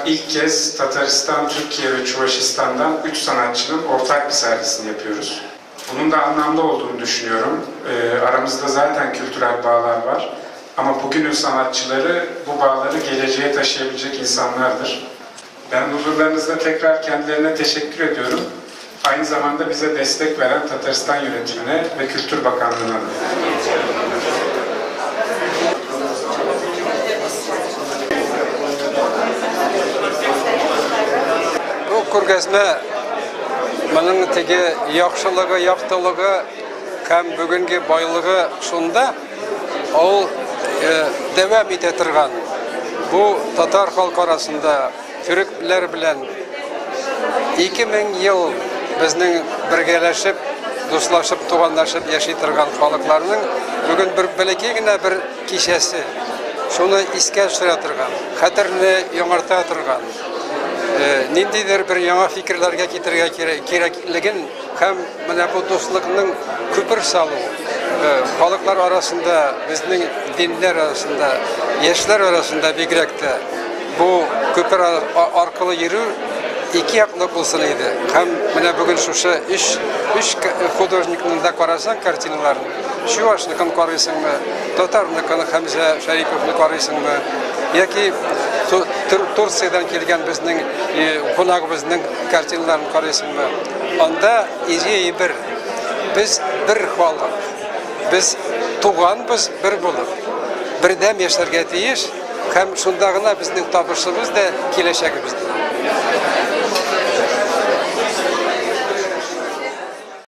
ilk kez Tataristan, Türkiye ve Çuvaşistan'dan 3 sanatçının ortak bir sergisini yapıyoruz. Bunun da anlamlı olduğunu düşünüyorum. Aramızda zaten kültürel bağlar var. Ama bugünün sanatçıları bu bağları geleceğe taşıyabilecek insanlardır. Ben huzurlarınızda tekrar kendilerine teşekkür ediyorum. Aynı zamanda bize destek veren Tataristan yönetimine ve Kültür Bakanlığı'na da. Бу күргәзмә моның теге яхшылыгы, яктылыгы һәм бүгенге байлыгы шунда, ул дәвам итә торган. Бу татар халкы арасында төрекләр белән 2000 ел безнең бергәләшеп, дуслашып, туганлашып яши торган халыкларның бүген бер бәләкәй генә бер кичәсе. Шуны искә төшерә торган, хәтерне яңарта торган, ниндидер бер яңа фикерләргә китерергә кирәклеген һәм менә бу дуслыкның күпер салу, халыклар арасында, безнең диннәр арасында, яшьләр арасында бигрәк тә бу күпер аркылы йөрү ике яклы булсын иде. Һәм менә бүген шушы өч художникның да карасаң картиналарын, чувашныкын карыйсыңмы, татарныкын Хәмзә Шәриповны карыйсыңмы, яки Турциядән килгән безнең кунагыбызның картиналарын карыйсыңмы, анда идея бер. Без бер халык. Без туганбыз бер булып. Бердәм яшәргә тиеш һәм шунда гына безнең табышыбыз да, киләчәгебез дә.